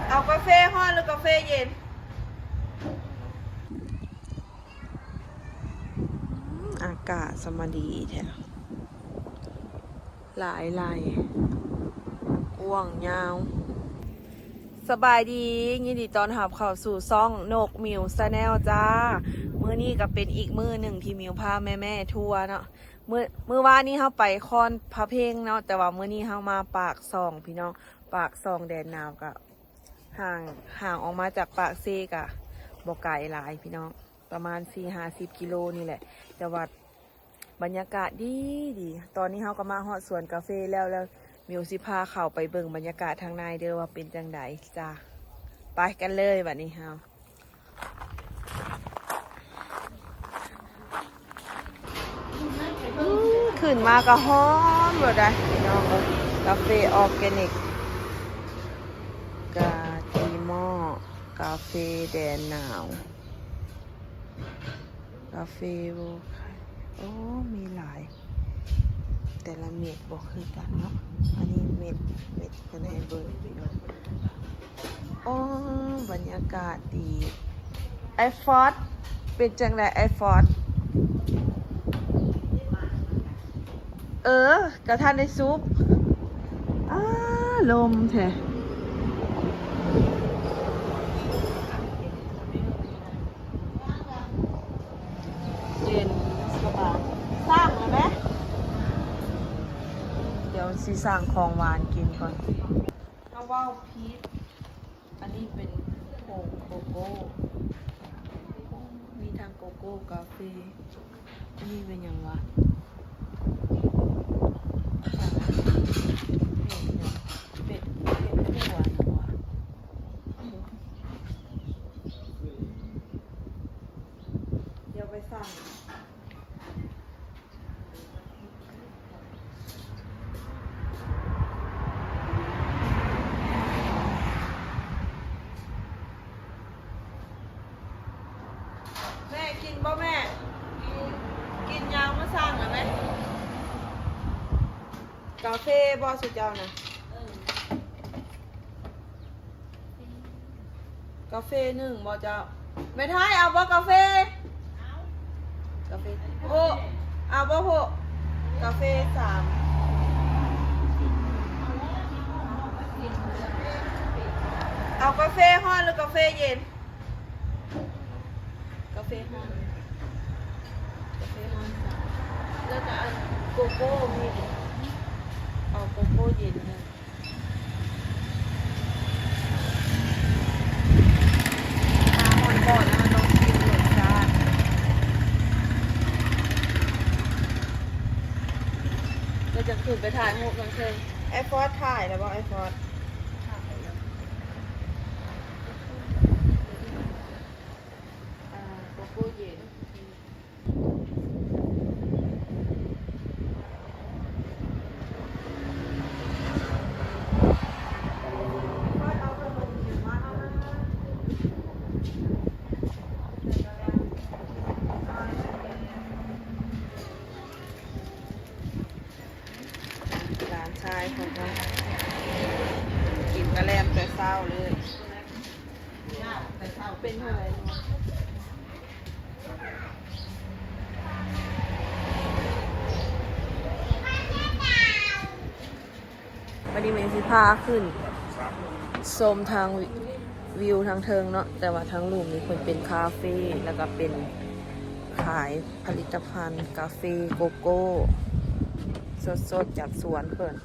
ເອົາກາເຟຮ້ອນ ຫຼື ກາເຟເຢັນ? ອາກາດສະມາດີແທ້ ຫຼາຍໄລ່ ກວ້າງຍາວ. ສະບາຍດີ ຍິນດີຕ້ອນຮັບເຂົ້າສູ່ຊ່ອງນົກມິວແຊນແນລຈ້າ. ມື້ນີ້ກໍເປັນອີກມື້ໜຶ່ງທີ່ມິວພາແມ່ໆທົວເນາະ. ມື້ ມື້ວານນີ້ເຮົາໄປຄອນພະເພັງເນາະ ແຕ່ວ່າມື້ນີ້ເຮົາມາປາກຊ່ອງພີ່ນ້ອງ. ປາກຊ່ອງແດນໜາວກໍຫ່າງ ຫ່າງອອກມາຈາກປາກເຊກໍບໍ່ໄກຫຼາຍພີ່ນ້ອງ ປະມານສີ່ຫ້າສິບກິໂລນີ້ແຫຼະ ແຕ່ວ່າ ບັນຍາກາດດີດີ. ຕອນນີ້ເຮົາກໍມາຮອດສວນກາເຟແລ້ວ ແລ້ວມິວຊິພາເຂົ້າໄປເບິ່ງບັນຍາກາດທາງໃນເດີວ່າເປັນຈັ່ງໃດຈ້າ. ໄປກັນເລີຍບັດນີ້ເຮົາ. ອືມ ຂຶ້ນມາກໍຮ້ອນໂລດໄດ໋ພີ່ນ້ອງເອີຍ. ກາເຟອໍແກນິກ ກາຕີມໍ ກາເຟແດນໜາວ. ກາເຟໂວຄາ ໂອ້ ມີຫຼາຍ ແຕ່ລະເມັດບໍ່ຄືກັນເນາະ. ອັນນີ້ເມັດ ເມັດເພິ່ນໃຫ້ເບິ່ງພີ່ນ້ອງ. ໂອ້ ບັນຍາກາດດີ. ອ້າຍຟອດ ເປັນຈັ່ງໃດອ້າຍຟອດ? ເອີ ກະທັນໄດ້ສຸກ. ອ້າ ລົມແທ້ ເຢັນສະບາຍ. ສ້າງແລ້ວແມະ ດຽວຊິສ້າງຂອງຫວານກິນກ່ອນ. ເຮົາເວົ້າຜິດ. ອັນນີ້ເປັນໂຄ ໂກໂກ້ ມີທັງໂກໂກ້ ກາເຟ. ອັນນີ້ເປັນຫຍັງວະ? ເປັດຫຍັງ? ເປັດ ເປັດຂົ້ວຫຍັງວະ? ດຽວໄປສັ່ງ. ແມ່ກິນບໍ່ແມ່? ກິນ ກິນຫຍັງມາສັ່ງນະແມ່? ກາເຟບໍ່ຊຸເຈົ້ານະ? ກາເຟໜຶ່ງບໍ່ເຈົ້າ? ແມ່ໄທເອົາບໍ່ກາເຟ? ກາເຟ ໂພ ເອົາບໍ່ໂພ? ກາເຟສາມ. ເອົາກາເຟຮ້ອນ ຫຼື ກາເຟເຢັນ? ກາເຟຮ້ອນ ກາເຟຮ້ອນສາມ ແລ້ວກະອັນໂກໂກ້ມີບໍ່? ເອົາໂກໂກ້ເຢັນໜຶ່ງ. ມາຮອດບ່ອນແລ້ວ ເຮົາຕ້ອງຊີມລົດຊາດ ແລ້ວຈະຂຶ້ນໄປຖ່າຍຮູບທາງເທິງ. ອ້າຍຟອດຖ່າຍແລ້ວບໍ່? ອ້າຍຟອດ ອ່າ ໂກໂກ້ເຢັນ. ຫຼານຊາຍເພິ່ນກໍກິນກະແລັມແຕ່ເຊົ້າເລີຍ. ເປັນເທົ່າໃດເນາະ? ບັດນີ້ແມ່ນຊິພາຂຶ້ນຊົມທາງວິ ວິວທາງເທິງເນາະ, ແຕ່ວ່າທາງລຸ່ມນີ້ເພິ່ນເປັນຄາເຟ ແລ້ວກໍເປັນຂາຍຜະລິດຕະພັນກາເຟໂກໂກ້ສົດໆຈາກສວນເພິ່ນ.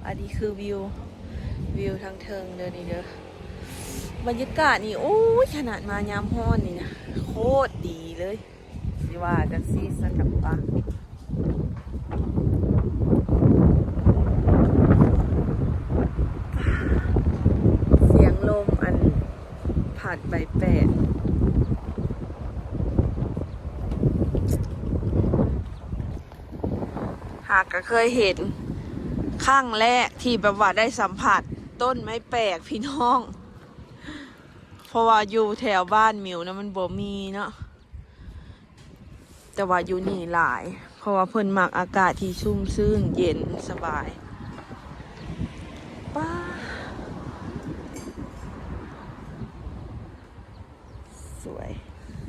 ອັນນີ້ຄືວິວ ວິວທາງເທິງເດີນີ້ເດີ. ບັນຍາກາດນີ້ ໂອ້ຍ ຂະໜາດມາຍາມຮ້ອນນີ້ນະ ໂຄດດີເລີຍ ຊິວ່າຈັ່ງຊີ້ຊັ້ນດອກປະ. ສຽງລົມອັນພັດໃບແປດ. ຫາກະເຄີຍເຫັນຄັ້ງແລກທີ່ແບບວ່າໄດ້ສຳຜັດຕົ້ນໄມ້ແປກພີ່ນ້ອງ, ເພາະວ່າຢູ່ແຖວບ້ານມິວນະມັນບໍ່ມີເນາະ, ແຕ່ວ່າຢູ່ນີ້ຫຼາຍ ເພາະວ່າເພິ່ນມັກອາກາດທີ່ຊຸ່ມຊື່ນເຢັນສະບາຍ. ປ ສວຍ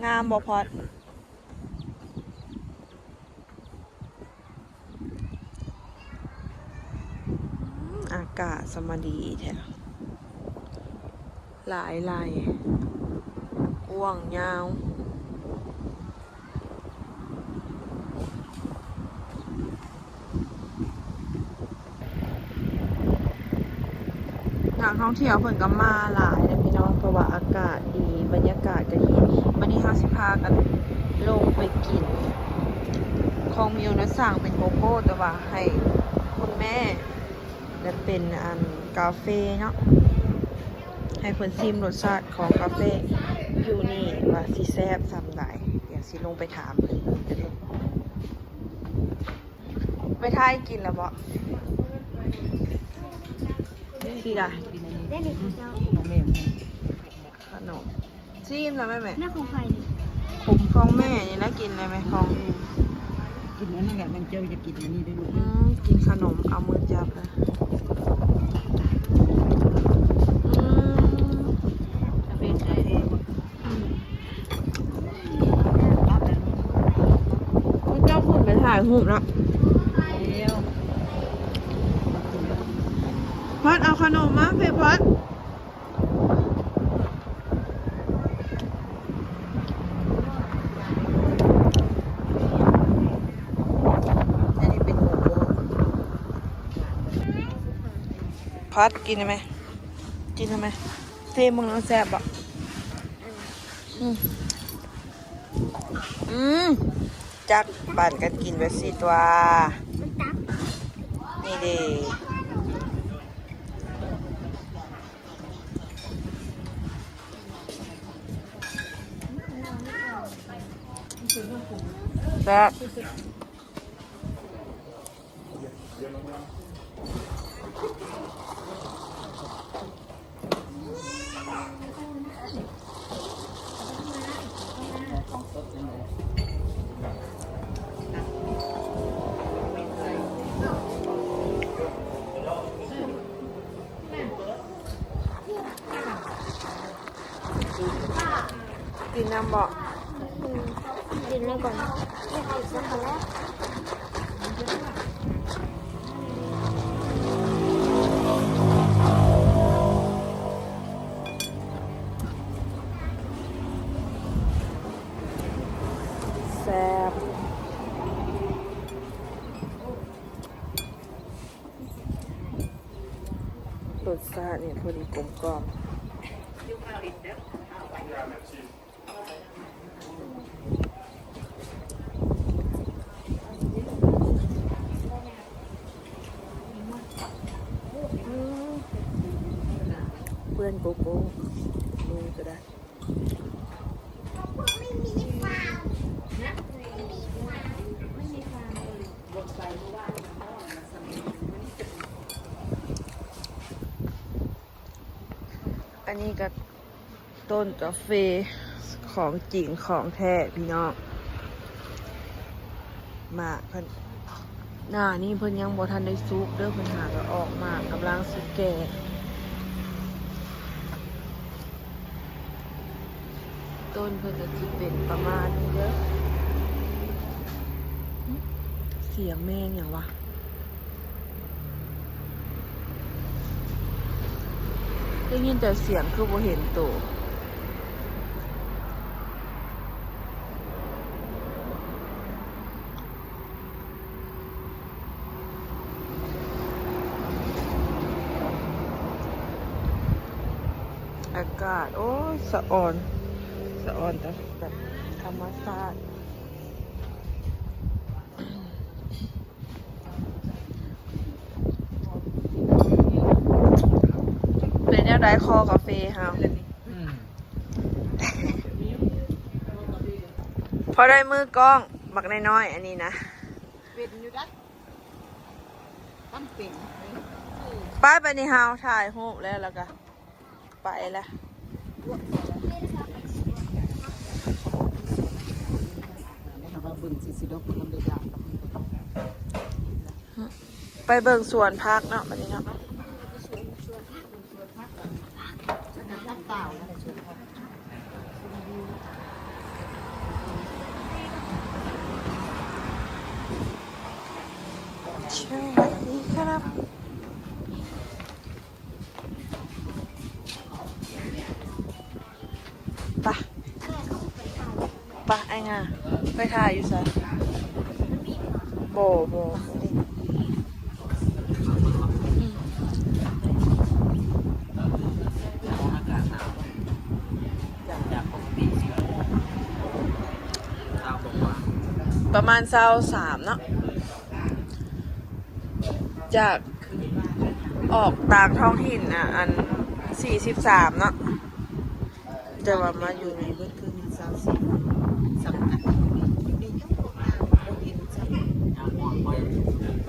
ງາມບໍ່ພອດ? ອາກາດສະມາດີແທ້ ຫຼາຍໄລ່ ກວ້າງຍາວ. ນັກທ່ອງທ່ຽວເພິ່ນກໍມາຫຼາຍເດ້ພີ່ນ້ອງ ເພາະວ່າອາກາດດີ ບັນຍາກາດກໍດີ. ບັດນີ້ເຮົາຊິພາກັນລົງໄປກິນ ຂອງມິວນະສັ່ງເປັນໂກໂກ້ ແຕ່ວ່າໃຫ້ຄຸນແມ່ ແລະ ເປັນອັນກາເຟເນາະ ໃຫ້ເພິ່ນຊີມລົດຊາດຂອງກາເຟຢູ່ນີ້ວ່າຊິແຊບສ່ຳໃດ. ດຽວຊິລົງໄປຖາມເພິ່ນເດີ. ໄປໄທກິນແລ້ວບໍ່? ຊິໄດ້ ຂະໜົມ ຊີມແລ້ວແມ່ ແມ່ ແມ່ຂອງໃຜນີ້? ຂອງແມ່ນີ້ແຫຼະ ກິນໄດ້ແມ່ ຂອງ ກິນອັນນັ້ນແຫຼະ ມັນເຈົ້າຈະກິນອັນນີ້ໄດ້ລູກ. ອືມ ກິນຂະໜົມ ເອົາມືຈັບເລີຍ. ອືມ ເປັນໄດ້ ອືມ ເຈົ້າຂຶ້ນໄປຖ່າຍຮູບເນາະ. ພັດ ເອົາຂະໜົມມາເພ ພັດ. ອັນນີ້ເປັນໂກໂກ້ ພັດ ກິນໄດ້ໄໝ? ກິນໄດ້ໄໝ? ຊີມເບິ່ງດູ ແຊບບໍ່? ອືມ ອືມ ຈັກ ປັ້ນກັນກິນແບບຊີ້ຕົວະ ນີ້ເດ້. ແຊບ ກິນນຳບໍ່? ອືມ ກິນນຳກ່ອນ ກິນຊັກໂກແລັດ. ແຊບ. ລົດຊາດນີ້ພໍດີກົມກ່ອມ ເປື້ອນໂກໂກ້ ມືກໍໄດ້. ອັນນີ້ກໍຕົ້ນກາເຟ ຂອງຈິງຂອງແທ້ພີ່ນ້ອງ. ໝາກເພິ່ນ ໜ້ານີ້ເພິ່ນຍັງບໍ່ທັນໄດ້ສຸກເດີ ເພິ່ນຫາກໍອອກໝາກ ກຳລັງຊິແກ່. ຕົ້ນເພິ່ນກໍຊິເປັນປະມານນີ້ເດີ. ສຽງແມງຫຍັງວະ? ໄດ້ຍິນແຕ່ສຽງ ຄືບໍ່ເຫັນໂຕ. ອາກາດ ໂອ້ຍ ສະອອນ ສະອອນແຕ່ແບບທຳມະຊາດ. ເປັນແນວໃດຄໍກາເຟເຮົາ? ອືມ ພໍໄດ້ມືກ້ອງບັກນ້ອຍໆ ອັນນີ້ນະ. ເປັນຢູ່ໃດ໋ ຕ້ອງເປັນ. ໄປ ບາດນີ້ເຮົາຖ່າຍຮູບແລ້ວ ແລ້ວກະໄປລະ. ໄປເບິ່ງສວນຜັກເນາະ ບາດນີ້ເນາະ. ສະຫວັດດີຄັບ ໄປ ໄປ ອ້າຍງາ ໄປຖ່າຍຢູ່ໃສ? ບໍ່ ບໍ່ ນີ້ ອືມ ປະມານຊາວສາມເນາະ ຈາກອອກຕ່າງທ້ອງຖິ່ນນະ ອັນ ສີ່ສິບສາມເນາະ ແຕ່ວ່າມາຢູ່ນີ້ເບິດຄືແມ່ນຊາວສີ່ ສຳຄັນຢູ່ນີ້ຍັງບໍ່ຕ່າງ ບໍ່ເຫັນຊ້ຳ ຍາມຮ້ອນ ຂ້ອຍ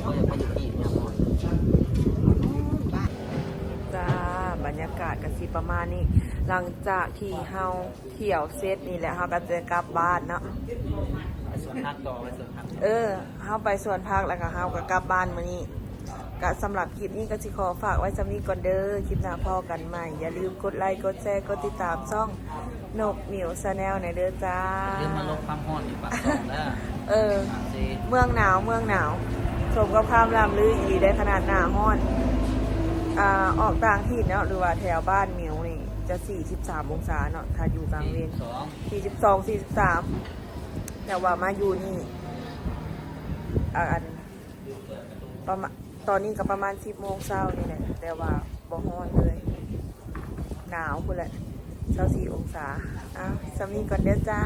ຂ້ອຍຢາກໄປຢູ່ທີ່ຍາມຮ້ອນ ໂອ້ຍ ບ້ານ ຈ້າ ບັນຍາກາດກໍຊິປະມານນີ້ ຫຼັງຈາກທີ່ເຮົາທ່ຽວເສັດນີ້ແຫຼະ ເຮົາກໍຈະກັບບ້ານເນາະ ໄປສວນຜັກຕໍ່ ໄປສວນຜັກ ເອີ ເຮົາໄປສວນຜັກ ແລ້ວກໍເຮົາກໍກັບບ້ານມື້ນີ້ ກະສຳລັບຄລິບນີ້ກໍຊິຂໍຝາກໄວ້ສ່ຳນີ້ກ່ອນເດີ ຄລິບໜ້າພໍ້ກັນໃໝ່ ຢ່າລືມກົດໄລ ກົດແຊ ກົດຕິດຕາມຊ່ອງນົກໝິວ Channel ແດ່ເດີຈ້າ ຢ່າລືມມາລົບຄວາມຮ້ອນຢູ່ປາກຊ່ອງເດີ ເອີ ເມືອງໜາວ ເມືອງໜາວ ສົມກັບຄຳລ່ຳລືອີ່ຫຼີໄດ໋ ຂະໜາດໜ້າຮ້ອນ ອ່າ ອອກຕ່າງຖິ່ນເນາະ ຫຼືວ່າແຖວບ້ານໝິວນີ້ຈະສີ່ສິບສາມອົງສາເນາະ ຖ້າຢູ່ກາງເວັນ ສີ່ສິບສອງ ສີ່ສິບສາມ ແຕ່ວ່າມາຢູ່ນີ້ ອ່າ ອັນ ປະມານ ຕອນນີ້ກໍປະມານສິບໂມງເຊົ້ານີ້ແຫຼະ ແຕ່ວ່າບໍ່ຮ້ອນເລີຍ ໜາວພຸ້ນແຫຼະ ຊາວສີ່ອົງສາ ເອົາ ສ່ຳນີ້ກ່ອນເດີຈ້າ.